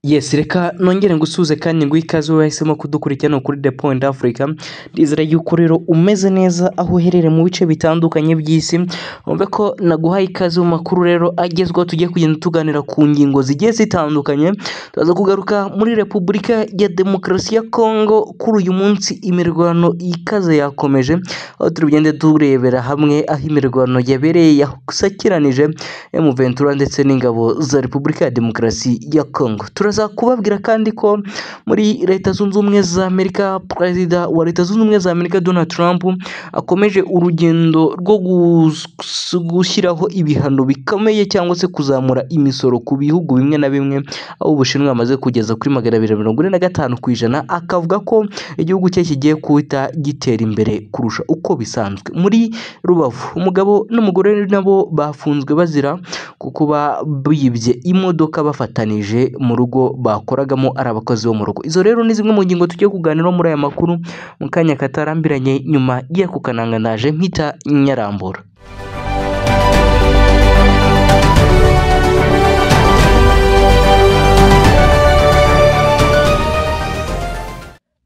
Yes, reka nongere ngusuhuze kandi nguhe ikaze wowe wahisemo kudukurikirana kuri The Point Africa. Ndizera yuko rero umeze neza aho uherereye mu bice bitandukanye by'isi. Wumve ko naguhaye ikaze mu makuru rero agezweho, tugiye kugenda tuganira ku ngingo zigiye zitandukanye. Turaza kugaruka muri Repubulika ya Demokarasi ya Kongo. Kuri uyu munsi imirwano ikaze yakomeje, aho turi bugende turebera hamwe aho imirwano yabereye yasakiranije M23 ndetse n'ingabo za Repubulika ya Demokarasi ya Kongo. Turaza kubabwira kandi ko muri Leta Zunze Ubumwe za Amerika, Perezida wa Leta Zunze Ubumwe za Amerika Donald Trump akomeje urugendo rwo gushyiraho ibihano bikomeye cyangwa se kuzamura imisoro ku bihugu bimwe na bimwe, aho Ubushinwa bamaze kugeza kuri 245%, akavuga ko igihugu cye kigiye guhita gitera imbere kurusha uko bisanzwe. Muri Rubavu, umugabo n'umugore nabo bafunzwe bazira ku kuba bibye imodoka bafatanije mu rugo bakoragamo ari abakozi bo mu rugo. Izo rero ni zimwe mu ngingo tugiye kuganiraho muri aya makuru mu kanya katarambiranye, nyuma y'ako kananga naje mpita nyarambura.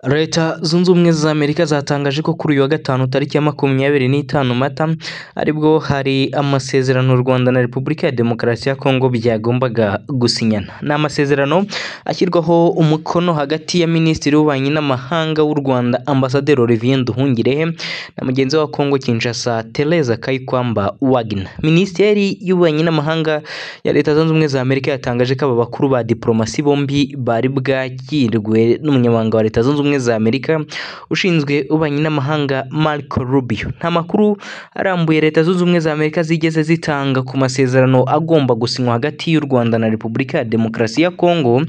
Leta Zunze Ubumwe za Amerika zatangaje ko kuri uyu wa gatanu tariki ya 25 Mata aribwo hari amasezerano u Rwanda na Repubulika ya Demokarasi ya Kongo byagombaga gusinyana. Ni amasezerano ashyirwaho umukono hagati ya Minisitiri w'Ububanyi n'Amahanga w'u Rwanda Ambasaderi Olivier Nduhungirehe na mugenzi wa Kongo Kinshasa Teresa Kayikwamba Wagner. Minisiteri y'Ububanyi n'Amahanga ya Leta Zunze Ubumwe za Amerika yatangaje ko aba bakuru ba diplomasi bombi bari bwakirwe n'umunyamabanga wa Leta Zunze Ubumwe za Amerika ushinzwe ububanyi n'amahanga Marco Rubio. Nta makuru arambuye Leta Zunze Ubumwe za Amerika zigeze zitanga ku masezerano agomba gusinywa hagati y'u Rwanda na Repubulika ya Demokarasi ya Kongo.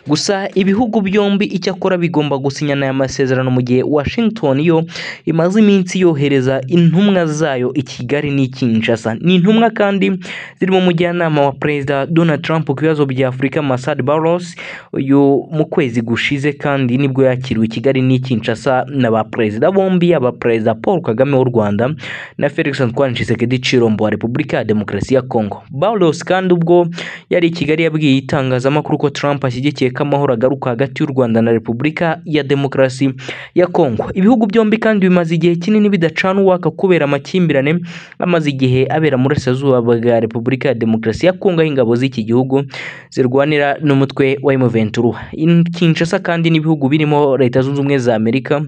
Gusa ibihugu byombi icyakora bigomba gusinyana aya masezerano mu gihe Washington yo imaze iminsi yohereza intumwa zayo i Kigali n'i Kinshasa. Ni intumwa kandi zirimo umujyanama wa Perezida Donald Trump ku bibazo bya Afurika Massad Boulos. Uyu mu kwezi gushize kandi nibwo yakiriwe i Kigali n'i Kinshasa na ba perezida bombi, yaba Perezida Paul Kagame w'u Rwanda na Felix Antoine Tshisekedi Tshilombo wa Repubulika ya Demokarasi ya Kongo. Boulos kandi ubwo yari i Kigali yabwiye itangazamakuru ko Trump ashyigikiye ko amahoro agaruka hagati y'u Rwanda na Repubulika ya Demokarasi ya Kongo. Ibihugu byombi kandi bimaze igihe kinini bidacana uwaka kubera amakimbirane amaze igihe abera mu burasirazuba bwa Repubulika ya Demokarasi ya Kongo, aho ingabo z'iki gihugu zirwanira n'umutwe wa M23. Kinshasa kandi n'ibihugu birimo Leta Zunze Ubumwe za Amerika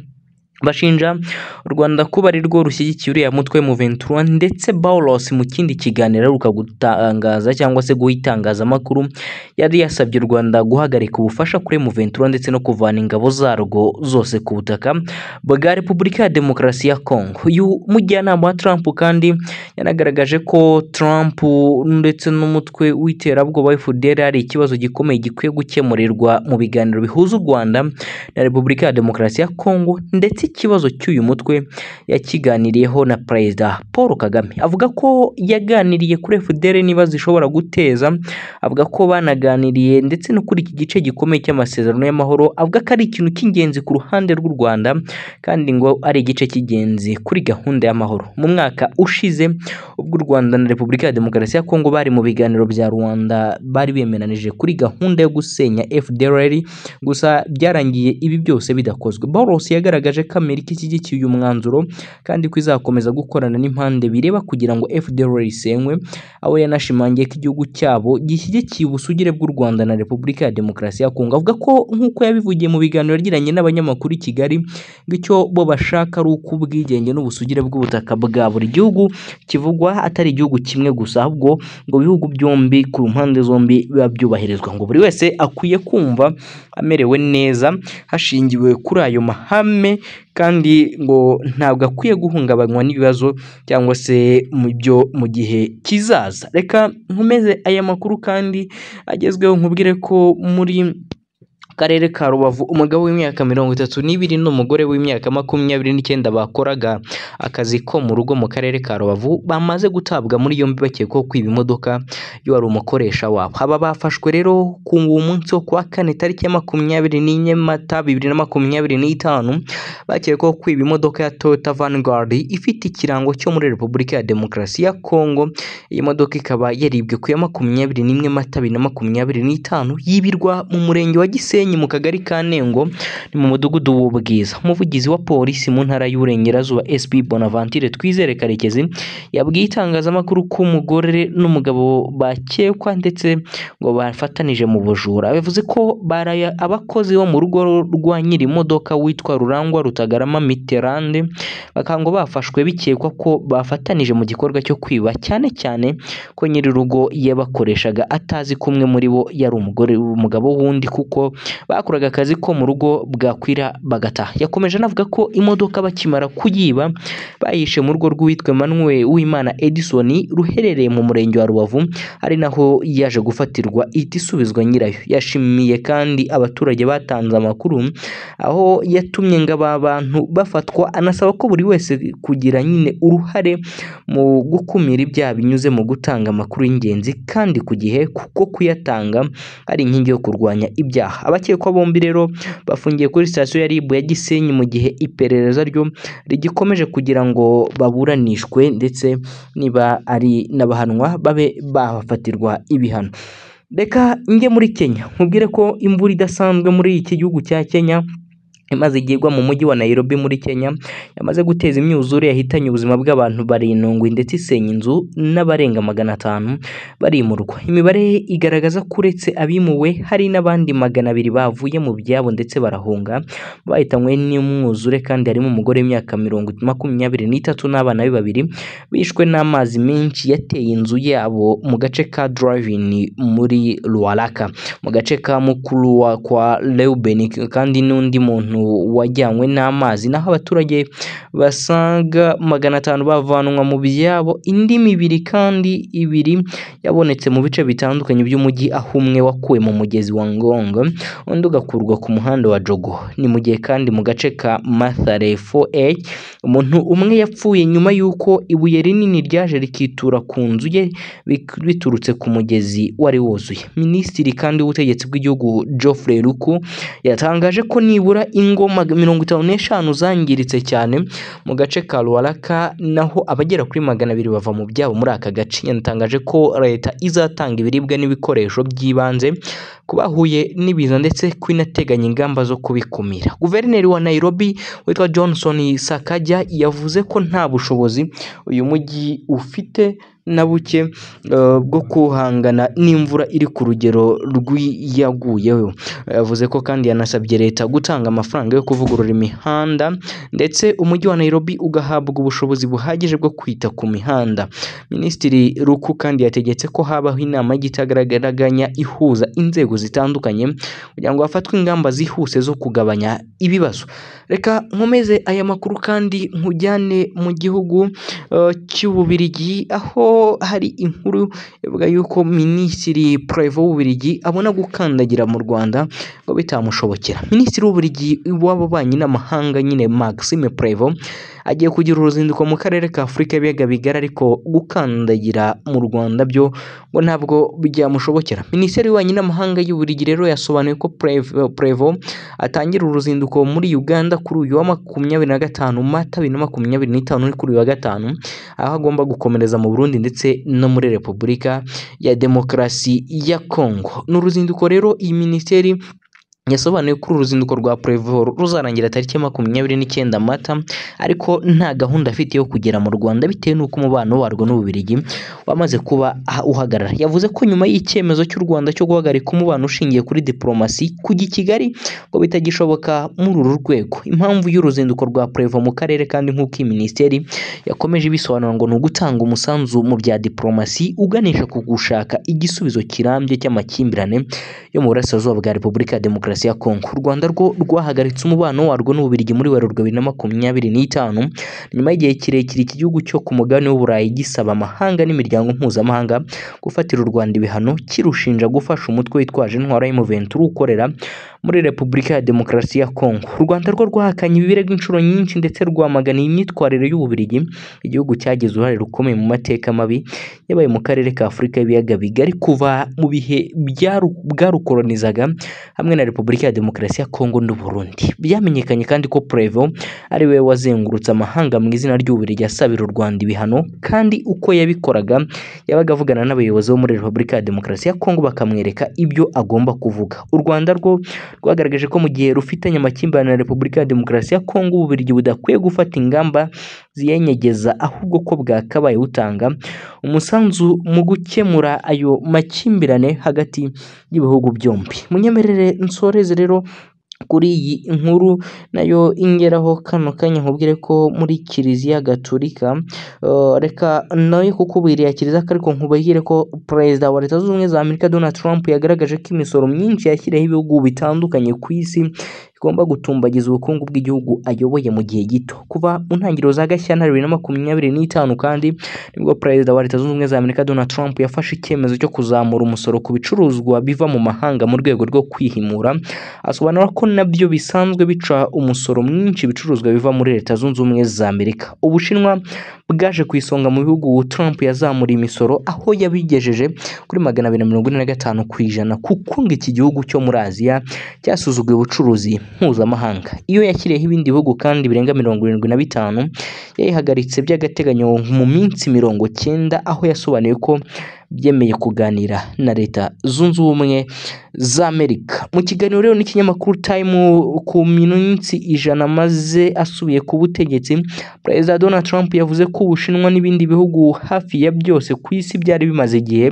bashinja u Rwanda kuba ari rwo rushyigikiye uriya mutwe M23, ndetse Boulos mu kindi kiganiro aheruka gutangaza cyangwa se guha itangazamakuru yari yasabye u Rwanda guhagarika ubufasha kuri M23 ndetse no kuvana ingabo zarwo zose ku butaka bwa Repubulika ya Demokarasi ya Kongo. Uyu mujyanama wa Trump kandi yanagaragaje ko Trump ndetse n'umutwe w'iterabwoba FDLR ari ikibazo gikomeye gikwiye gukemurirwa mu biganiro bihuza u Rwanda na Repubulika ya Demokarasi ya Kongo, ndetse ikibazo cy'uyu mutwe yakiganiriyeho na Perezida Paul Kagame. Avuga ko yaganiriye kuri FDLR niba zishobora guteza, avuga ko banaganiriye ndetse no kuri iki gice gikomeye cy'amasezerano y'amahoro, avuga ko ari ikintu cy'ingenzi ku ruhande rw'u Rwanda kandi ngo ari igice cy'ingenzi kuri gahunda y'amahoro. Mu mwaka ushize ubwo u Rwanda na Repubulika ya Demokarasi ya Kongo bari mu biganiro bya Rwanda bari bemeranije kuri gahunda yo gusenya FDLR, gusa byarangiye ibi byose bidakozwe. Boulos yagaragaje ko Amerika ishyigikiye uyu mwanzuro kandi ko izakomeza gukorana n'impande bireba kugira ngo FDLR isenywe, aho yanashimangiye ko igihugu cyabo gishyigikiye ubusugire bw'u Rwanda na Repubulika ya Demokarasi ya Kongo. Avuga ko nk'uko yabivugiye mu biganiro yagiranye n'abanyamakuru i Kigali, ngo icyo bo bashaka ari uko ubwigenge n'ubusugire bw'ubutaka bwa buri gihugu kivugwa atari igihugu kimwe gusa, ahubwo ngo ibihugu byombi ku mpande zombi biba byubahirizwa, ngo buri wese akwiye kumva amerewe neza hashingiwe kuri ayo mahame, kandi ngo ntabwo akwiye guhungabanywa n'ibibazo cyangwa se mu byo mu gihe kizaza. Reka nkomeze aya makuru kandi agezweho nkubwire ko muri Karere ka Rubavu umugabo w'imyaka 32 n'umugore w'imyaka 29 bakoraga akazi ko mu rugo mu karere ka Rubavu bamaze gutabwa muri yombi bakekwaho kwiba imodoka y'uwari umukoresha wabo. Aba bafashwe rero ku munsi wo kuwa kane tariki ya 24 Mata 2025 bakekwaho kwiba imodoka ya Toyota Vanguard ifite ikirango cyo muri Repubulika ya Demokarasi ya Kongo. Iyi modoka ikaba yaribwe ku ya 21 Mata 2025 yibirwa mu murenge wa Gisenyi mu kagari ka Nengo ni mu mudugudu w'Ubwiza. Umuvugizi wa polisi mu ntara y'Uburengerazuba SP Bonaventure Twizere Karekezi yabwiye itangazamakuru ko umugore n'umugabo bakekwa ndetse ngo bafatanije mu bujura. Bivuze ko baraye abakozi bo mu rugo rwa nyiri imodoka witwa Rurangwa Rutagarama Mitterrand bakaba ngo bafashwe bikekwa ko bafatanije mu gikorwa cyo kwiba, cyane cyane ko nyiri urugo yabakoreshaga atazi ko umwe muri bo yari umugore umugabo w'undi, kuko bakoraga akazi ko mu rugo bwakwira bagataha. Yakomeje anavuga ko imodoka bakimara kuyiba bayishe mu rugo rw'uwitwa Emmanuel Uwimana Edison ruherereye mu murenge wa Rubavu, ari naho yaje gufatirwa ihita isubizwa nyirayo. Yashimiye kandi abaturage batanze amakuru aho yatumye ngo aba bantu bafatwa, anasaba ko buri wese kugira nyine uruhare mu gukumira ibyaha binyuze mu gutanga amakuru y'ingenzi kandi ku gihe, kuko kuyatanga ari inkingi yo kurwanya ibyaha. Abakekwa bombi rero bafungiye kuri sitasiyo ya RIB ya Gisenyi mu gihe iperereza ryo rigikomeje kugira ngo baburanishwe ndetse niba ari n'abahanwa babe bafatirwa ibihano. Reka njye muri Kenya nkubwire ko imvura idasanzwe muri iki gihugu cya Kenya imaze igihe igwa mu mujyi wa Nairobi muri Kenya yamaze guteza imyuzure yahitanye ubuzima bw'abantu 7 ndetse isenya inzu n'abarenga 500 barimurwa. Imibare igaragaza ko uretse abimuwe hari n'abandi 200 bavuye mu byabo ndetse barahunga bahitanywe n'umwuzure, kandi harimo umugore w'imyaka 23 n'abana be 2 bishwe n'amazi menshi yateye inzu yabo mu gace ka Driving muri Ruaraka, mu gace ka mukuru kwa Reuben, kandi n'undi muntu wajyanywe n'amazi. Naho abaturage basaga 500 bavanwa mu byabo. Indi mibiri kandi 2 yabonetse mu bice bitandukanye by'umujyi, aho umwe wakuwe mu mugezi wa Ngongo undi ugakurwa ku muhanda wa Jogo. Ni mu gihe kandi mu gace ka Mathare 4A umuntu umwe yapfuye nyuma y'uko ibuye rinini ryaje rikitura ku nzu ye biturutse ku mugezi wari wuzuye. Minisitiri kandi w'ubutegetsi bw'igihugu Geoffrey Ruku yatangaje ko nibura ingo 55 zangiritse cyane mu gace ka Ruaraka, naho abagera kuri 200 bava mu byabo muri aka gace. Yanatangaje ko leta izatanga ibiribwa n'ibikoresho by'ibanze ku bahuye n'ibiza ndetse ko inateganya ingamba zo kubikumira. Guverineri wa Nairobi witwa Johnson Sakaja yavuze ko nta bushobozi uyu mujyi ufite na buke bwo guhangana n'imvura iri ku rugero rw'iyaguyeho. Yavuze ko kandi yanasabye leta gutanga amafaranga yo kuvugurura imihanda ndetse umujyi wa Nairobi ugahabwa ubushobozi buhagije bwo kwita ku mihanda. Minisitiri Ruku kandi yategetse ko habaho inama y'igitagaraganya ihuza inzego zitandukanye kugira ngo hafatwe ingamba zihuse zo kugabanya ibibazo. Reka nkomeze aya makuru kandi nkujyane mu gihugu cy'Ububiligi, aho hari inkuru ivuga yuko Minisitiri Prévot w'Ububiligi abona gukandagira mu Rwanda ngo bitamushobokera. Minisitiri w'Ububiligi w'Ububanyi n'Amahanga nyine Maxime Prévot agiye kugira uruzinduko mu karere ka Afurika y'ibiyaga bigari, ariko gukandagira mu Rwanda byo ngo ntabwo byamushobokera. Minisiteri y'Ububanyi n'Amahanga y'Ububiligi rero yasobanuye ko Prévot atangira uruzinduko muri Uganda kuri uyu wa 25 Mata 2025, kuri uyu wa gatanu, aho agomba gukomereza mu Burundi ndetse no muri Repubulika ya Demokarasi ya Kongo. Ni uruzinduko rero iyi minisiteri yasobanuye ko uru ruzinduko rwa Prévot ruzarangira tariki 29 Mata, ariko nta gahunda afite yo kugera mu Rwanda bitewe n'uko umubano warwo n'Ububiligi wamaze kuba uhagarara. Yavuze ko nyuma y'icyemezo cy'u Rwanda cyo guhagarika umubano ushingiye kuri diplomasi kujya i Kigali ngo bitagishoboka muri uru rwego. Impamvu y'uruzinduko rwa Prévot mu karere kandi nk'uko iyi minisiteri yakomeje ibisobanura ngo ni ugutanga umusanzu mu bya diplomasi uganisha ku gushaka igisubizo kirambye cy'amakimbirane yo mu burasirazuba bwa Repubulika ya Demokarasi ya Kongo. U Rwanda rwo rwahagaritse umubano warwo n'Ububiligi muri Werurwe 2025 nyuma y'igihe kirekire iki gihugu cyo ku mugabane w'Uburayi gisaba amahanga n'imiryango mpuzamahanga gufatira u Rwanda ibihano kirushinja gufasha umutwe witwaje intwaro M23 ukorera muri Repubulika ya Demokarasi ya Kongo. U Rwanda rwo rwahakanye ibi birego inshuro nyinshi ndetse rwamagana iyi myitwarire y'Ububiligi, igihugu cyagize uruhare rukomeye mu mateka mabi yabaye mu karere ka Afurika y'ibiyaga bigari kuva mu bihe bwarukolonizaga hamwe na Repubulika ya Demokarasi ya Kongo n'u Burundi. Byamenyekanye kandi ko Prevost ari we wazengurutse amahanga mu izina ry'Ububiligi asabira u Rwanda ibihano, kandi uko yabikoraga yabaga avugana n'abayobozi bo muri Repubulika ya Demokarasi ya Kongo bakamwereka ibyo agomba kuvuga. U Rwanda rwo rwagaragaje ko mu gihe rufitanye amakimbirane na Repubulika ya Demokarasi ya Kongo, Ububiligi budakwiye gufata ingamba ziyenyegeza, ahubwo ko bwakabaye butanga umusanzu mu gukemura ayo makimbirane hagati y'ibihugu byombi. Munyemerere nsoreze rero kuri iyi nkuru nayo ingeraho kano kanya, nkubwire ko muri Kiliziya Gatolika, reka nayo kukubwira Kiliziya, ariko nkubwire ko Perezida wa Leta Zunze Ubumwe za Amerika Donald Trump yagaragaje ko imisoro myinshi yashyiriyeho ibihugu bitandukanye ku isi igomba gutumbagiza ubukungu bw'igihugu ayoboye mu gihe gito. Kuva mu ntangiriro za Gashyantare 2025 kandi nibwo Perezida wa Leta Zunze Ubumwe za Amerika Donald Trump yafashe icyemezo cyo kuzamura umusoro ku bicuruzwa biva mu mahanga mu rwego rwo kwihimura, asobanura ko nabyo bisanzwe bica umusoro mwinshi ibicuruzwa biva muri Leta Zunze Ubumwe za Amerika. Ubushinwa bwaje ku isonga mu bihugu Trump yazamuriye imisoro, aho yabigejeje kuri 245%, kuko ngo iki gihugu cyo muri Aziya cyasuzuguye ubucuruzi mpuzamahanga. Iyo yashyiriyeho ibindi bihugu kandi birenga 75 yayihagaritse by'agateganyo mu minsi 90, aho yasobanuye ko byemeye kuganira na Leta Zunze Ubumwe za Amerika. Mu kiganiro rero n'ikinyamakuru Time ku minsi 100 amaze asubiye ku butegetsi, Perezida Donald Trump yavuze ko Ubushinwa n'ibindi bihugu hafi ya byose ku isi byari bimaze igihe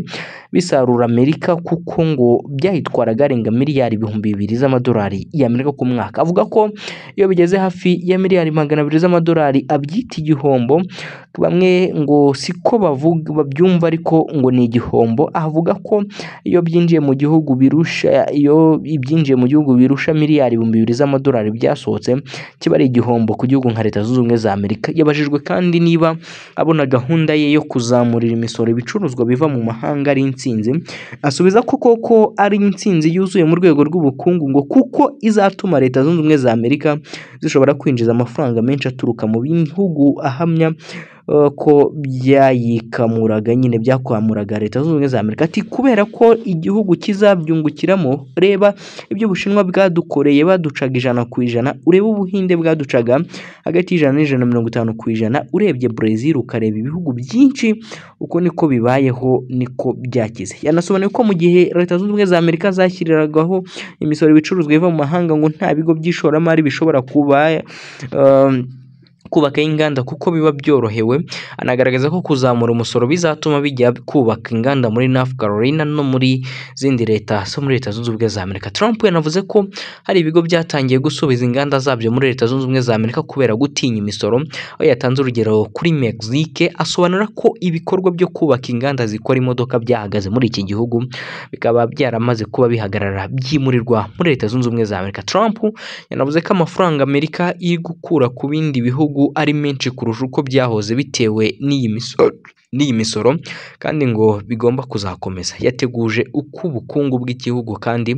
bisarura Amerika, kuko ngo byayitwaraga arenga miliyari 2000 z'amadolari y'Amerika ku mwaka. Avuga ko iyo bigeze hafi ya miliyari 200 z'amadolari abyita igihombo, bamwe ngo siko bavuga babyumva ariko ngo ni igihombo. Avuga ko iyo byinjiye mu gihugu birusha iyo ibyinjiye mu gihugu birusha miliyari 2000 z'amadolari byasohotse, kiba ari igihombo ku gihugu nka Leta Zunze Ubumwe za Amerika. Yabajijwe kandi niba abona gahunda ye yo kuzamurira imisoro ibicuruzwa biva mu mahanga ari intsinzi, asubiza ko koko ari intsinzi yuzuye mu rwego rw'ubukungu, ngo kuko izatuma Leta Zunze Ubumwe za Amerika zishobora kwinjiza amafaranga menshi aturuka mu bihugu ahamya ko byayikamuraga nyine byakwamuraga Leta Zunze Ubumwe za Amerika. Ati kubera ko igihugu kizabyungukiramo, reba ibyo Ubushinwa bwadukoreye baducaga 100%, urebe Ubuhinde bwaducaga hagati y'ijana n'ijana na 50%, urebye Brazil ukareba ibihugu byinshi, uko niko bibayeho niko byakize. Yanasobanuye ko mu gihe Leta Zunze Ubumwe za Amerika zashyiragaho imisoro ibicuruzwa biva mu mahanga, ngo nta bigo by'ishoramari bishobora kuba kubaka inganda kuko biba byorohewe. Anagaragaza ko kuzamura umusoro bizatuma bijya kubaka inganda muri North Carolina no muri zindi leta zo muri Leta Zunze Ubumwe za Amerika. Trump yanavuze ko hari ibigo byatangiye gusubiza inganda zabyo muri Leta Zunze Ubumwe za Amerika kubera gutinya imisoro, aho yatanze urugero kuri Mexique, asobanura ko ibikorwa byo kubaka inganda zikora imodoka byahagaze muri iki gihugu, bikaba byaramaze kuba bihagarara byimurirwa muri Leta Zunze Ubumwe za Amerika. Trump yanavuze ko amafaranga Amerika iri gukura ku bindi bihugu ari menshi kurusha uko byahoze bitewe n'iyi misoro, kandi ngo bigomba kuzakomeza. Yateguje uko ubukungu bw'igihugu kandi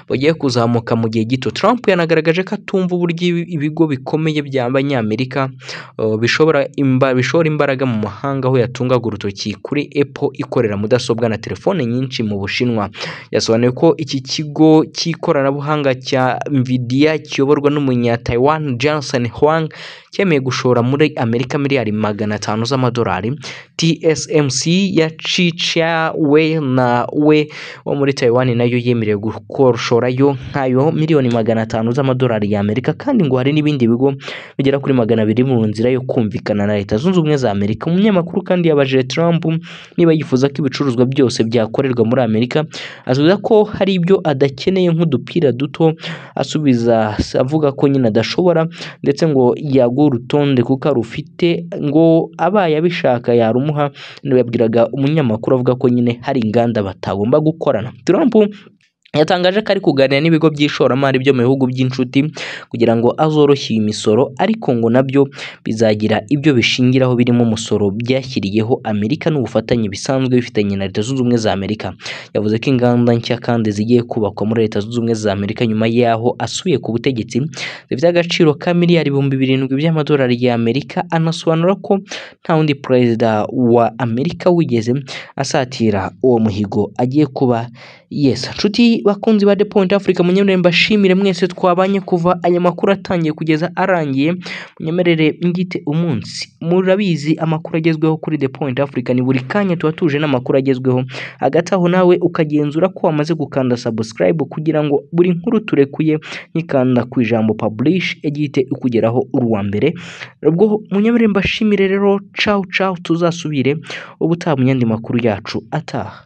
bugiye kuzamuka mu gihe gito. Trump yanagaragaje ko atumva uburyo ibigo bikomeye by'Abanyamerika bishora imbaraga mu mahanga, aho yatungaga urutoki kuri Apple ikorera mudasobwa na telefone nyinshi mu Bushinwa. Yasobanuye ko iki kigo cy'ikoranabuhanga cya Nvidia kiyoborwa n'umunya Taiwan Jensen Huang cyemeye gushora muri Amerika miliyari 500 z'amadolari. TSMC ya Chi we na we wo muri Taiwan nayo yemerewe gushorayo nkayo miliyoni 500 z'amadolari y'Amerika, kandi ngo hari n'ibindi bigo bigera kuri 200 mu nzira yo kumvikana na Leta Zunze Ubumwe za Amerika. Umunyamakuru kandi yabajije Trump niba yifuza ko ibicuruzwa byose byakorerwa muri Amerika, asubiza ko hari ibyo adakeneye nk'udupira duto, asubiza avuga ko nyine adashobora, ndetse ngo yaguha urutonde kuko arufite, ngo abaye abishaka yarumuha. Yabwiraga umunyamakuru avuga ko nyine hari inganda batagomba gukorana. Trump Yatangaje ko ari kuganira n'ibigo by'ishoramari byo mu bihugu by'inshuti kugira ngo azoroshye iyi misoro, ariko ngo nabyo bizagira ibyo bishingiraho birimo umusoro byashyiriyeho Amerika n'ubufatanye bisanzwe bifitanye na Leta Zunze Ubumwe za Amerika. Yavuze ko inganda nshya kandi zigiye kubakwa muri Leta Zunze Ubumwe za Amerika nyuma y'aho asubiye ku butegetsi zifite agaciro ka miliyari 7,000 by'amadolari y'Amerika. Anasobanura ko nta wundi perezida wa Amerika wigeze asatira uwo muhigo agiye kuba yesa. Nshuti bakunzi ba The Point Africa, munyemerere mbashimire mwese twabanye kuva aya makuru atangiye kugeza arangiye. Munyemerere ngite umunsi, murabizi amakuru agezweho kuri The Point Africa ni buri kanya tuba tuje n'amakuru agezweho. Hagati aho nawe ukagenzura ko wamaze gukanda subscribe kugira ngo buri nkuru turekuye nkikanda ku ijambo publish igihite ikugeraho uri uwa mbere. Ubwo munyemerere mbashimire rero, ciao ciao, tuzasubire ubutaha mu yandi makuru yacu ataha.